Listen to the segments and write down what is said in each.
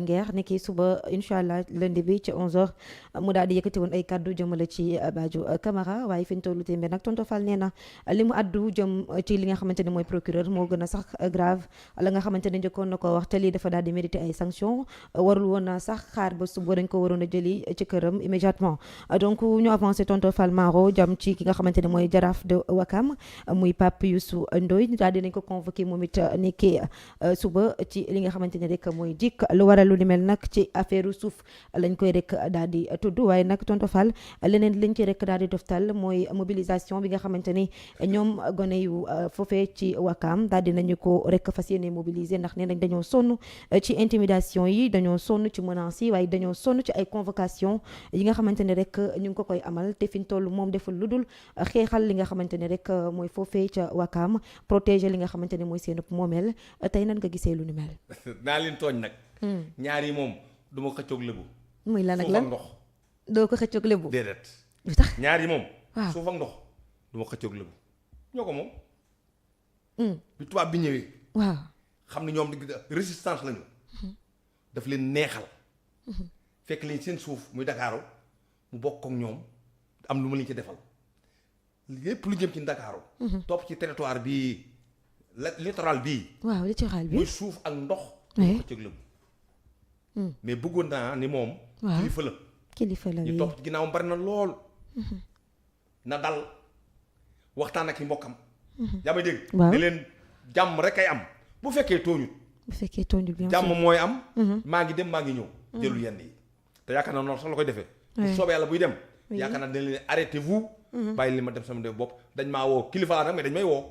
Linguère ni ki suba incha allah lundi bi ci 11h mu daal di yëkkati woon ay kaddu jëmale ci Badio Camara waaye fi ñu tollu tembe nag tonton Fall nee na li mu addu jëm ci li nga xamante ne mooy procureur moo gën a sax grave la nga xamante ne njëkkoon na ko wax te lii dafa daal di mériter ay sanctions warul woon sax xaar ba suba dañ ko waroon a jëli ci këram immédiatement donc ñu avancé tonton Fall Maro jëm ci ki nga xamante ne mooy jaraaf de Wakam muy Pape Youssou Ndoye daal dinañ ko convoqué moom it ni ki suba ci li nga xamante ne rek mooy jik lu waral lu ni mel nag ci affaire suuf lañ koy rek daal di tudd waaye nag tonton Fall leneen liñ ci rek daal di doftal mooy mobilisation bi nga xamante ni ñoom gone yu foofee ci Wakam daal dinañu ko rek fas yéene mobiliser ndax nee nañ dañoo sonn ci intimidation yi dañoo sonn ci menaces yi waaye dañoo sonn ci ay convocation yi nga xamante ne rek ñu ngi ko koy amal te fi ñu toll moom deful lu dul xeexal li nga xamante ne rek mooy foofee ca Wakam protéger li nga xamante ne mooy seen moomeel tey nan nga gisee lu ni mel. naa leen tooñ nag. ñaar yi moom du ma xëccoog lébu. muy lan ak lan suuf ak ndox. doo ko xëccoog lébu. déedéet. lu tax ñaar yi moom. waaw suuf ak ndox du ma xëccoog lébu ñoo ko moom. bi tubaab bi ñëwee. waaw xam ne ñoom résistance lañu. daf leen neexal. fekk leen seen suuf muy Dakaaru mu bokk ak ñoom am lu ma leen ci defal lépp lu jëm ci Dakaaru. topp ci territoire bii littoral bii. waaw littoral bi muy suuf ak ndox. ko cëg lëbu mais bëggoon naa ni moom. waaw kilifa la ñu topp ci ginnaawam bari na lool. na dal waxtaan ak i mbokkam. yaa may dégg. waaw ne leen jàmm rek ay am bu fekkee tooñut. bu fekkee tooñul bien jàmm mooy am. maa ngi dem maa ngi ñëw. jëlu yenn yi te yaakaar naa noonu sax la koy defee. bu soobee yàlla buy dem. yaakaar naa dañ leen arrêtez-vous. bàyyi li ma dem sama bopp dañ maa woo kilifa laa nag mais dañ may woo.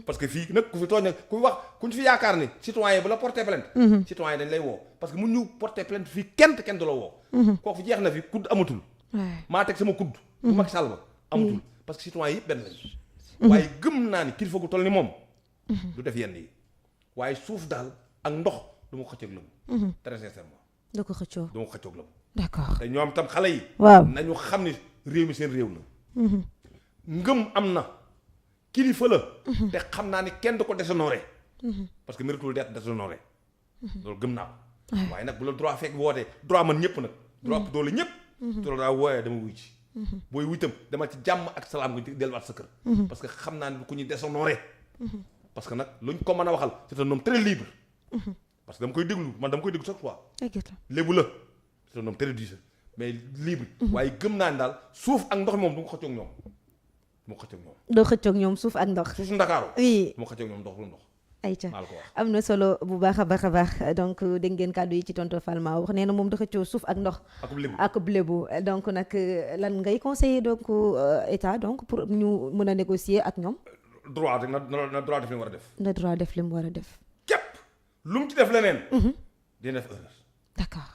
parce que fii nag ku fi tooñ nag ku wax ku ñu fi yaakaar ni citoyen bu la porter plainte. citoyen dañ lay woo parce que mun ñu porter plainte fii kenn du la woo. kooku fi jeex na fi kudd amatul. maa teg sama kudd. bu Macky Sall ba amatul parce que citoyen yëpp benn lañ. waaye gëm naa ni kilifa gu toll ni moom. du def yenn yi waaye suuf daal ak ndox du ma ko xëccoog lëmu. très sincèrement. du ko xëccoo du ma ko xëccoog lëmu. d'accord te ñoom tam xale yi. waaw nañu xam ni réew mi seen réew la. ngëm am na kilifa la. te xam naa ni kenn du ko déshonoré. parce que méritul d'être déshonoré. loolu gëm naa ko. waaye nag bu la droit fekk wootee droit man ñëpp nag. droit pour doole ñëpp. te daa wooyee dama wuy ci. booy wuy tam dama ci jàmm ak salaam nga delluwaat sa kër. parce que xam naa ni ku ñu déshonoré. parce que nag luñ ko mën a waxal c'est un homme très libre. parce que dama koy déglu chaque fois. lébu la c'est un homme très dur mais libre. waaye gëm naa ni daal suuf ak ndox moom du nga xëccoog ñoom. doo xëccoog ñoom suuf ak ndox. suuf Ndakaaru. oui du ma xëccoog ñoom ndox. ayca am na solo bu baax a baax donc dégg ngeen kàddu yi ci tonton Falma wax nee na moom da xëccoo suuf ak ndox. ak lébu donc nag lan ngay conseiller donc état donc pour ñu mën a négocier ak ñoom. droit rek na droit def li mu war a def. na droit def li mu war a def. képp lu mu ci def leneen. dina def erreur. d'accord.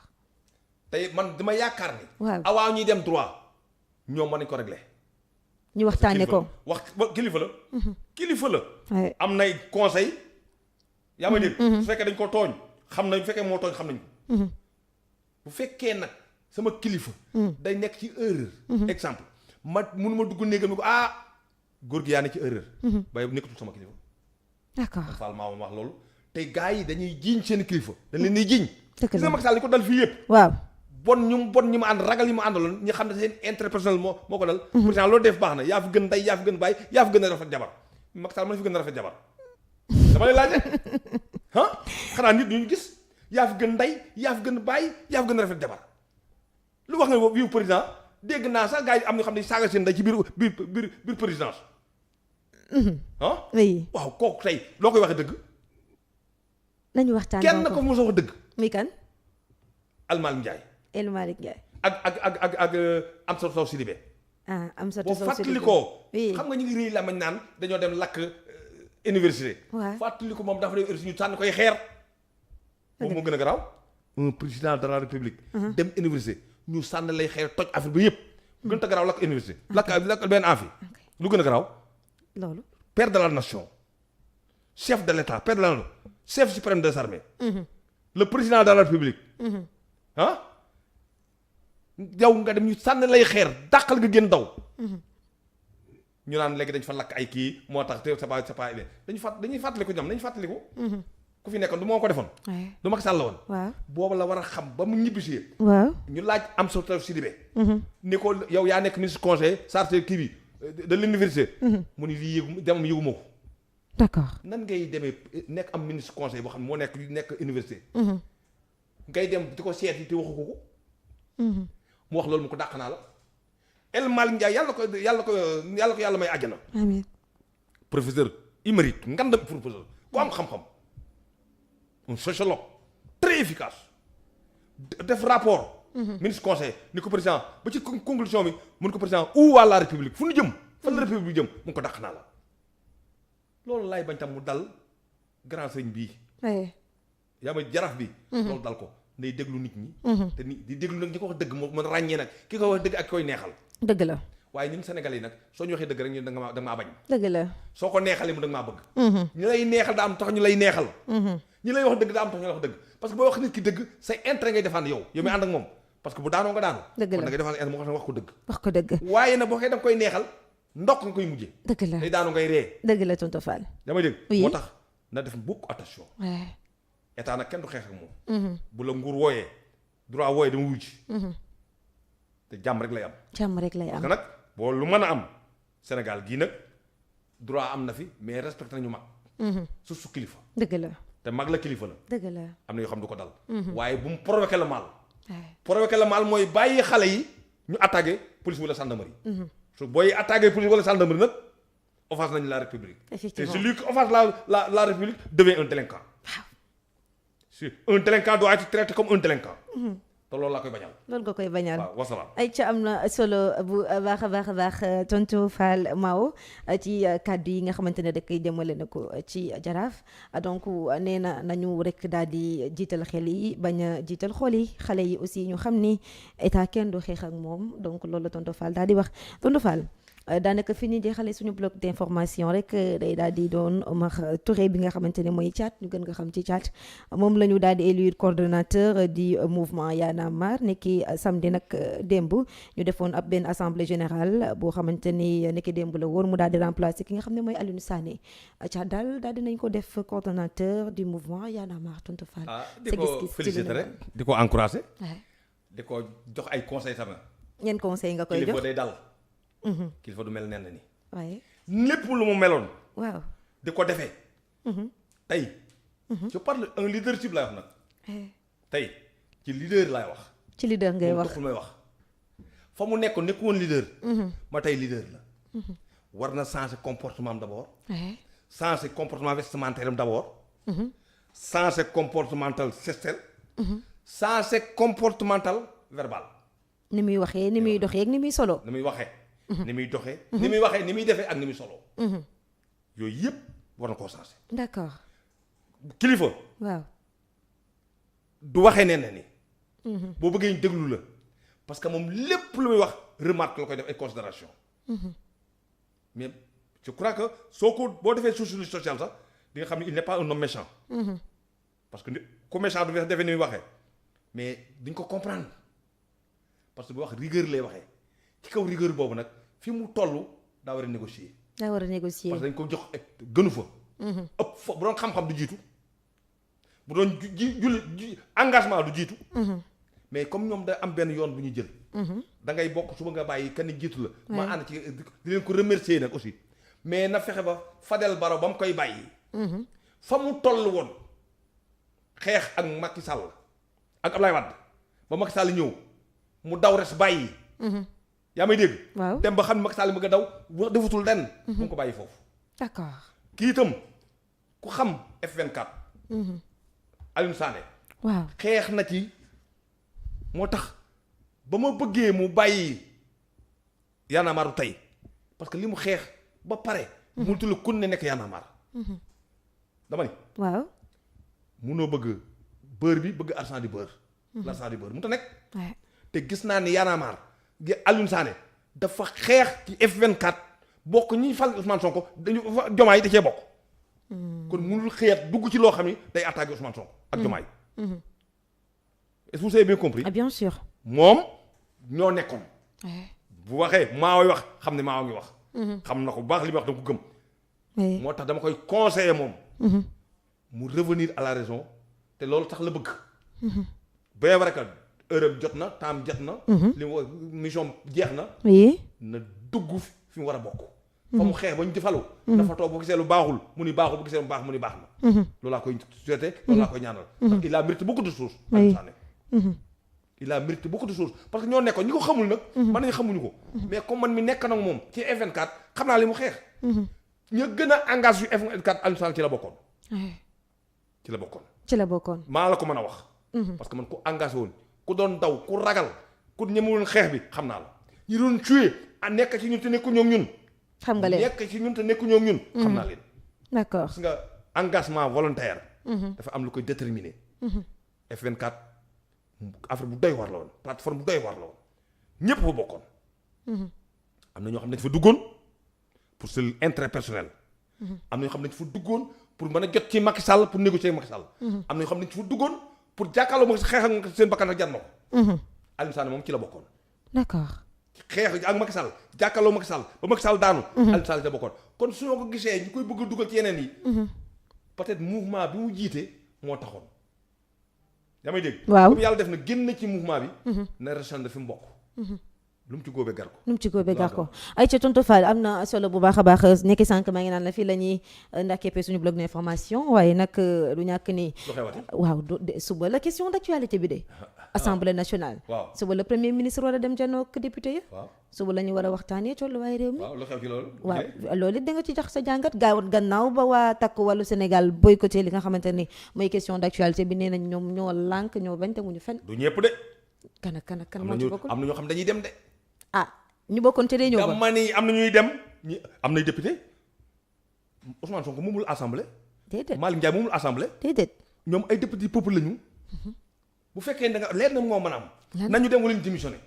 tey man dama yaakaar ni. waaw awaa ñuy dem droit ñoom mën nañ ko régler. ñu waxtaanee ko kilifa la. kilifa la. am nay conseil. yaa ma dégg. su fekkee dañ ko tooñ xam nañ bu fekkee moo tooñ xam nañ ko. bu fekkee nag sama kilifa. day nekk ci erreur. exemple mënuma dugg néegam ni ko góor gi yaa ne ci erreur. bay nekkatul sama kilifa. d'accord Fall maa wax loolu. tey gars yi dañuy jiiñ seen kilifa. dañ leen di jiiñ. dëgg la gis nga Macky Sall li ko dal fii yëpp. waaw. bon ñu ma ànd ragal yi ma àndaloon ñi xam ne seen intérêt personnel moo ko dal. pourtant loolu def baax na yaa fi gën ndey yaa fi gën bàyyi yaa fi gën a rafet jabar Macky Sall ma fi gën a rafet jabar dama lay laaj xanaa nit ñu gis yaa fi gën ndey yaa fi gën bàyyi yaa fi gën a rafet jabar lu wax nga viu président dégg naa sax gars yi am na xam ne saaga seen ndey ci biir présidence. oui waaw kooku tey loo koy waxee dëgg. nañu waxtaan kenn ko mos a wax dëgg. muy kan. Almaañ Ndiaye. El Malick Ndiaye. ak Amsatou Sow Sidibé. Amsatou Sow Sidibé boo fàttalikoo. oui xam nga ñu ngi réy la mañ naan dañoo dem lakk université. waaw fàttaliku moom dafa dem université ñu sànni koy xeer. boobu moo gën a garaaw. un président de la république. dem université ñu sànni lay xeer toj affaire bi yëpp. gën a garaaw lakk université. lakk benn amphi. lu gën a garaaw. loolu. père de la nation. chef de l'état père de la nation. chef suprême des armées. le président de la république. yow nga dem ñu sànni lay xeer dàqal nga génn daw. ñu naan léegi dañ fa lakk ay kii moo tax te c'est pas dañuy fàttaliku ñoom dañuy fàttaliku. ku fi nekkoon du moo ko defoon. du Macky Sall la woon. waaw boobu la war a xam ba mu ñibbisee. waaw ñu laaj Amsatou Sidibé. ni ko yow yaa nekk ministre conseiller chargé kii bi de l'université. mu ni lii yëgu demam yëguma ko. d'accord nan ngay demee nekk am ministre conseil boo xam ne moo nekk université. ngay dem di ko seeti te waxu ko. mu wax loolu mu ko dàq naa la. El Malick Ndiaye yàlla ko yàlla may àjjana. amiin. professeur émérite ngandam professeur ku am xam-xam. un sociologue très efficace. def rapport. ministre conseil ni ko président ba ci conclusion bi mun ko président où waa la république fu ñu jëm. fan la république bi jëm mu ko dàq naa la. loolu laay bañ tam mu dal grand sëñ bii. yaa may jaraaf bi. loolu dal ko nday déglu nit ñi. te ni di déglu nag ñi ko wax dëgg moo mën ràññee nag ki ko wax dëgg ak koy neexal. dëgg la. waaye ñun Sénégalais yi nag soo ñu waxee dëgg rek ñu da nga maa bañ. dëgg la. soo ko neexalee mu da nga maa bëgg. ñu lay neexal daa am tax ñu lay neexal. ñi lay wax dëgg daa am tax ñu lay wax dëgg parce que boo wax nit ki dëgg say intérêt ngay défendre yow mi ànd ak moom parce que bu daanoo nga daanu. dëgg la kon da ngay défendre moo xam ne wax ko dëgg. wax ko dëgg. waaye nag boo xee da nga koy neexal ndokk nga koy mujjee. dëgg la day daanu ngay ree. dëgg la tonton Fall. damay dégg. oui moo tax na def beaucoup attention. état nag kenn du xeex ak moom. bu la nguur wooyee droit wooyee dama wuy ci. te jàmm rek lay am. jàmm rek lay am parce que nag boo lu mën a am Sénégal gii nag droit am na fi mais respecté nañu mag. su kilifa. dëgg la. te mag la kilifa la. dëgg la. am na yoo xam du ko dal. waaye bu mu provoqué le mal. provoqué le mal mooy bàyyi xale yi ñu attaqué police wala gendarmerie. su booy attaqué police wala gendarmerie nag offense nañu la république. effectivement te celui qui offense la république devient un délinquant. si un délinquant doit être traité comme un délinquant. te loolu laa koy bañal. loolu nga koy bañal. waaw wasalaam. ay ca am na solo bu baax a baax tonton Fall Mao ci kàddu yi nga xamante ne da koy jëmale na ko ci jaraaf donc nee na nañu rek daal di jiital xel yi bañ a jiital xool yi xale yi aussi ñu xam ni état kenn du xeex ak moom donc loolu la tonton Fall daal di wax tonton Fall. daanaka fi ñu jeexalee suñu bloc d'information rek day daal di doon Omar Touré bi nga xamante ne mooy Thiat ñu gën nga xam ci Thiat moom la ñu daal di élire coordonnateur du mouvement Y'en a marre nekki samedi nag démb ñu defoon ab benn assemblée générale boo xamante ni nekki démb la woon mu daal di remplacer ki nga xam ne mooy Alioune Sané Thiat daal dinañ ko def coordonnateur du mouvement Y'en a marre tonton Fall. di ko féliciter rek di ko encourager. di ko jox ay conseils sama. ñenn conseil nga koy jox kilifa day dal. kilifa du mel nen ni waaye lépp lu mu meloon. waaw di ko defee. tey. je parle un leadership laay wax nag. tey ci leader laay wax. ci leader ngay wax taxul may wax. fa mu nekkoon nekku woon leader. ma tey leader la. war na changer comportement am d'abord. changer comportement vestimentaire am d'abord. changer comportemental sexuel. changer comportemental verbal. ni muy waxee ni muy doxee ak ni muy solo. ni muy waxee. ni muy doxee. ni muy waxee ni muy defee ak ni muy solo. yooyu yëpp war na koo changer. d'accord. kilifa. waaw. du waxee nee na ni. boo bëggee ñu déglu la parce que moom lépp lu muy wax remarque la koy def ay considération mais je crois que soo ko boo defee sociologie sociale sax di nga xam ne il n'est pas un homme méchant. parce que ku méchant du defee ni muy waxee mais duñ ko comprendre parce que bu wax rigueur lay waxee ci kaw rigueur boobu nag fi mu toll daa war a négocier. daa war a négocier parce que dañ ko jox gënu fa. ëpp fa bu doon xam-xam du jiitu. bu doon julli engagement du jiitu. mais comme ñoom da am benn yoon bu ñu jël. da ngay bokk suba nga bàyyi kenn jiitu la. ma ànd ci di leen ko remercier nag aussi. mais na fexe ba Fadel Barro ba mu koy bàyyi. fa mu toll woon xeex ak Macky Sall ak Ablaye Wade ba Macky Sall ñëw mu daw res bàyyi. yaa may dégg. waaw dem ba xam ne Macky Sall bëgg a daw defutul den. mu ko bàyyi foofu. d'accord. kii itam ku xam F24. Alioune Sané. waaw xeex na ci moo tax ba ma bëggee mu bàyyi Y'en a marre tey parce que li mu xeex ba pare. mu tudd kun ne nekk Y'en a marre. dama ni. waaw. munoo bëgg beurre bi bëgg argent du beurre. l'argent du beurre mënut a nekk. te gis naa ni Y'en a marre gi Alioune Sané dafa xeex ci F24 bokk ñi fal Ousmane Sonko dañu Diomaye da cee bokk. kon mënul xeet dugg ci loo xam ni day attaquer Ousmane Sonko ak Diomaye. est-ce que vous avez bien compris. ah bien sûr. moom ñoo nekkoon. bu waxee maaway wax xam ne maawa ngi wax. xam na ko bu baax li muy wax dama ko gëm. moo tax dama koy conseiller moom. mu revenir à la raison te loolu tax la bëgg. bien vrai que heure jot na temps jot na. li mu mission jeex na. oui. na dugg fi mu war a bokk. fa mu xeex ba ñu defalu. dafa toog bu gisee lu baaxul mu ni baaxul bu gisee lu baax mu ni baax na. loolu laa koy souhaité loolu laa koy ñaanal. parce que il a mérité beaucoup de choses. il a mérité beaucoup de choses parce que ñoo nekkoon ñi ko xamul nag. man nañu xamuñu ko. mais comme man mi nekk nag moom ci F24 xam naa li mu xeex. ña gën a engagé yu F24 Aliou Sall ci la bokkoon. ci la bokkoon. maa la ko mën a wax. parce que man ku engagé woon ku doon daw ku ragal ku ñemewul xeex bi xam naa la. ñi doon tué a nekk ci ñun te nekku ñoom ñun. xam nga leen nekk ci ñun te nekku ñoom ñun. xam naa leen. d'accord parce que engagement volontaire. dafa am lu koy déterminer. F24 affaire bu doy war la woon plateforme bu doy war la woon ñëpp fa bokkoon. am na ñoo xam ne dañ fa duggoon pour seen intérêt personnel. am na ñoo xam ne dañ fa duggoon pour mën a jot ci Macky Sall pour négocier Macky Sall. am na ñoo xam ne dañ fa duggoon pour jàkkaarloo ma xeex ak seen bakkan ak jar na ko. Aliou Sall moom ci la bokkoon. d'accord. xeex ak Macky Sall jàkkaarloo Macky Sall ba Macky Sall daanu. Aliou Sall ci la bokkoon kon su ma ko gisee ñu koy bëgg a dugal ci yeneen yi. peut-être mouvement bi mu jiite moo taxoon. yaa may dégg. waaw comme yàlla def na génn ci mouvement bi. na recherche fi mu bokk. lu mu ci góobee gar ko. lu mu ci góobee gar ko ay ca tonton Fall am na solo bu baax a baax nekk sànq maa ngi naan la fii la ñuy ndàkkeepee suñu blog d'information waaye nag du ñàkk ni. waaw suba la question d'actualité bi de. assemblée nationale. waaw suba la premier ministre war a dem janook député ya. waaw suba la ñu war a waxtaanee tolluwaay réew mi. waaw lu xew ci loolu. waaw loolu it da nga ci jox sa jàngat gannaaw ba waa takk wàllu Sénégal boycotté li nga xamante ni mooy question d'actualité bi nee nañ ñoom ñoo lànk ñoo bañ te muñu fenn. du ñëpp de. kan moo ci bokkul am na ñoo xam dañuy dem de. ah ñu bokkoon te dee ñëw ba dama ni am na ñuy dem ñi am nay député Ousmane Sonko moomul assemblée. déedéet Malick Ndiaye moomul assemblée. déedéet ñoom ay député peuple lañu. bu fekkee da nga leer na moo mën a am. nañu dem wala ñu démissionné.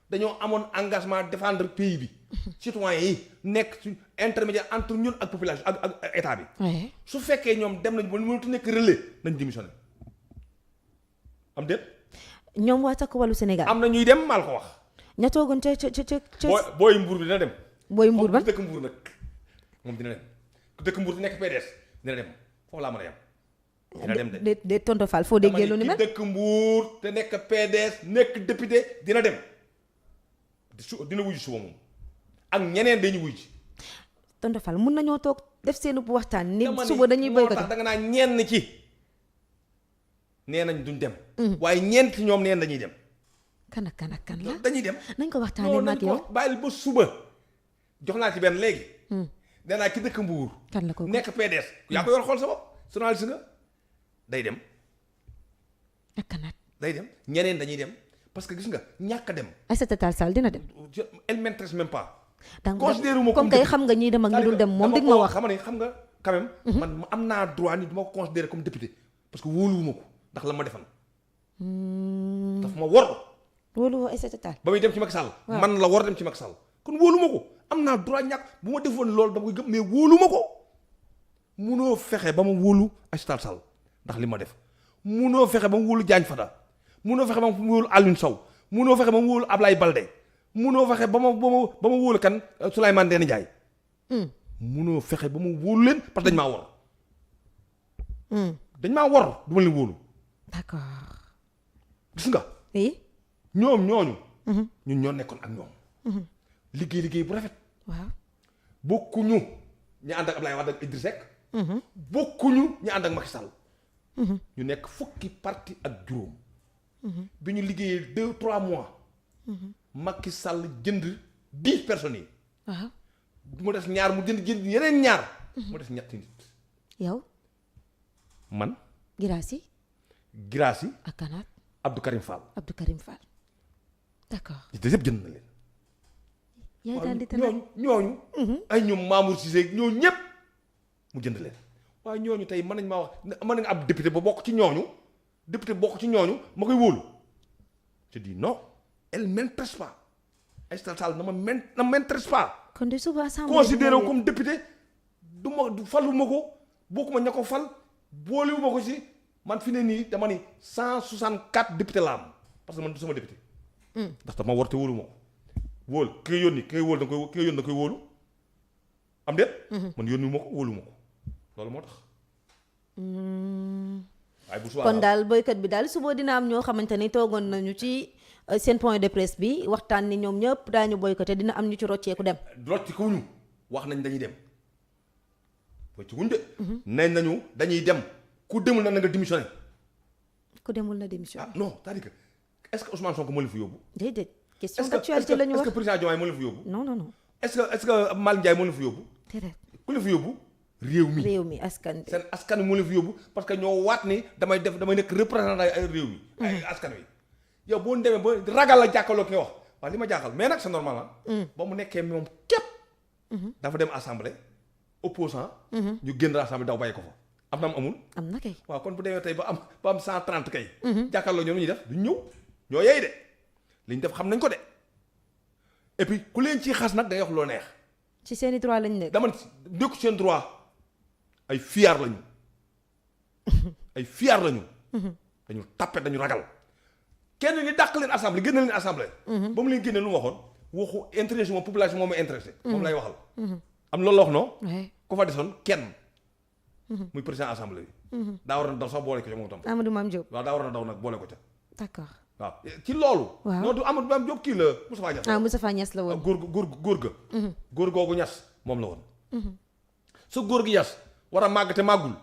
dañoo amoon engagement défendre pays bi. citoyens yi nekk ci intermédiaire entre ñun ak population ak état bi. su fekkee ñoom dem nañu ba mënatu nekk relais nañu démissionné am déet. ñoom waa takk wàllu Sénégal. am na ñuy dem maa la ko wax. ña toogoon ca. booy mbuur bi dina dem. booy mbuur ba ku dëkk mbuur nag moom dina dem ku dëkk mbuur di nekk PDS dina dem foofu laa mën a yem. dina dem de tonton Fall foo déggee lu ni mel. ki dëkk mbuur te nekk PDS nekk député dina dem dina wuyu suba moom ak ñeneen dañuy wuyu ci. tonton Fall mun nañoo toog def seen waxtaan ni suba dañuy boycotté. moo tax da nga naa ñenn ci nee nañ duñ dem. waaye ñeent ci ñoom neen dañuy dem. kan la dañuy dem. nañ ko waxtaanee ma ak yow bàyyil ba suba jox naa ci benn léegi. nee naa ki dëkk mbuur. kan la ko nekk PDS. yaa ko yor xool sa bopp journaliste nga day dem. ak kanaat day dem ñeneen dañuy dem parce que gis nga ñàkk a dem. Aïssata Tall Sall dina dem. elle m'intéresse même pas. considéré wu ma comme kay xam nga ñii dem ak ñi dul dem moom dig ma wax. xam nga quand même. man am naa droit ni du ma ko considéré comme député parce que wóoluwuma ko ndax la ma defan. daf ma wor. wóoluwoo Aïssata Tall. ba muy dem ci Macky Sall. man la war dem ci Macky Sall. kon wóoluma ko am naa droit ñàkk bu ma defoon loolu dama koy gëm mais wóoluma ko. munoo fexe ba ma wóolu Aïssata Tall Sall ndax li ma def. munoo fexe ba ma wóolu Diagne Fada. munoo fexe ba ma wóolu Alioune Sow. munoo fexe ba ma wóolu Ablaye Balde. munoo fexe ba ma wóolu kan Souleymane Ndéné Ndiaye. munoo fexe ba ma wóolu leen parce que dañ maa wor. dañ maa wor du ma leen wóolu. d'accord. gis nga. oui. ñoom ñooñu. ñun ñoo nekkoon ak ñoom. liggéey bu rafet. waaw. bokkuñu ñu ànd ak Ablaye Wade ak Idriss Seck. bokkuñu ñu ànd ak Macky Sall. ñu nekk fukki parti ak juróom. bi ñu liggéeyee 2-3 mois. Macky Sall jënd 10 personnes yi. waaw. mu des ñaar mu jënd yeneen ñaar. mu des ñetti nit. yow. man. Girassi. ak kanaat. Abdou Karim Fall. d'accord. ci des yëpp jënd na leen. yaay daal di tënk ñooñu. ay ñoom Mamour Cissé ñooñu ñëpp mu jënd leen. waaye ñooñu tey mën nañ maa wax mën nañ ab député ba bokk ci ñooñu ma koy wóolu. je dis non elle m'intéresse pas Aïssata Tall na m'intéresse pas. kon de suba assemblée considéré comme député du faluma ko bokkuma ña ko fal boolewuma ko ci man fi ne nii dama ni 164 député la am parce que man du sama député. ndax dama war te wóolu ma ko wóolu ki nga yónni ki nga yónni da koy wóolu am déet. man yónni ma ko wóolu ma ko loolu moo tax. waaye bu subaa kon daal boycott bi daal suba dina am ñoo xamante ni toogoon nañu ci seen point de presse bi waxtaan ni ñoom ñëpp daañu boycotté dina am ñu ci rocceeku dem. rocci ko ñu wax nañ dañuy dem rocci kuñ de. nañ nañu dañuy dem ku demul na nga démissionné. ku demul na démissionné. ah non c'est-à-dire que est-ce que Ousmane Sonko moo leen fa yóbbu. déedéet question d'actualité la ñu wax est-ce que président Diomaye moo leen fa yóbbu. non. est-ce que Malick Ndiaye moo leen fa yóbbu. déedéet ku leen fa yóbbu. réew mi askan bi seen askan wi moo leen fi yóbbu parce que ñoo waat ni damay nekk représentant ay réew mi. ay askan wi yow boo demee ba ragal la jàkkaarloo ki nga wax waaw li ma jaaxal mais nag c'est normal ah. ba mu nekkee moom képp. dafa dem assemblée opposant ñu génn assemblée daw bàyyi ko fa am na amul. am na kay. waaw kon bu demee tey ba am 130 kay. jàkkaarloo ñoom ñuy def duñ ñëw ñoo yey de liñ def xam nañ ko de et puis ku leen ciy xas nag da ngay wax loo neex. ci seeni droit lañ nekk. dama nekk seen droit. ay fiyaar lañu dañu tàppet dañu ragal kenn ni dàq leen assemblée génne leen assemblée. ba mu leen génne lu mu waxoon waxu intéressé moom population moom intéressé. moom lay waxal. am loolu la wax non. ku fa desoon kenn. muy président assemblée bi. daa war na daw sax boole ko ca moom tam. Amadou Mame Diop. waaw daa war na daw nag boole ko ca. d'accord. waaw ci loolu. waaw non du Amadou Mame Diop kii la Moustapha Niass. Moustapha Niass la woon. góor ga. góor googu Niass moom la woon. sa góor gi Niass. war a màgg te màggul.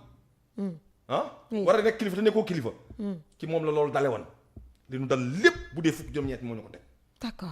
war a nekk kilifa te nekkoo kilifa. ci moom la loolu dale woon li nu dal lépp bu dee fukk juróom-ñeent moo ñu ko teg. d'accord.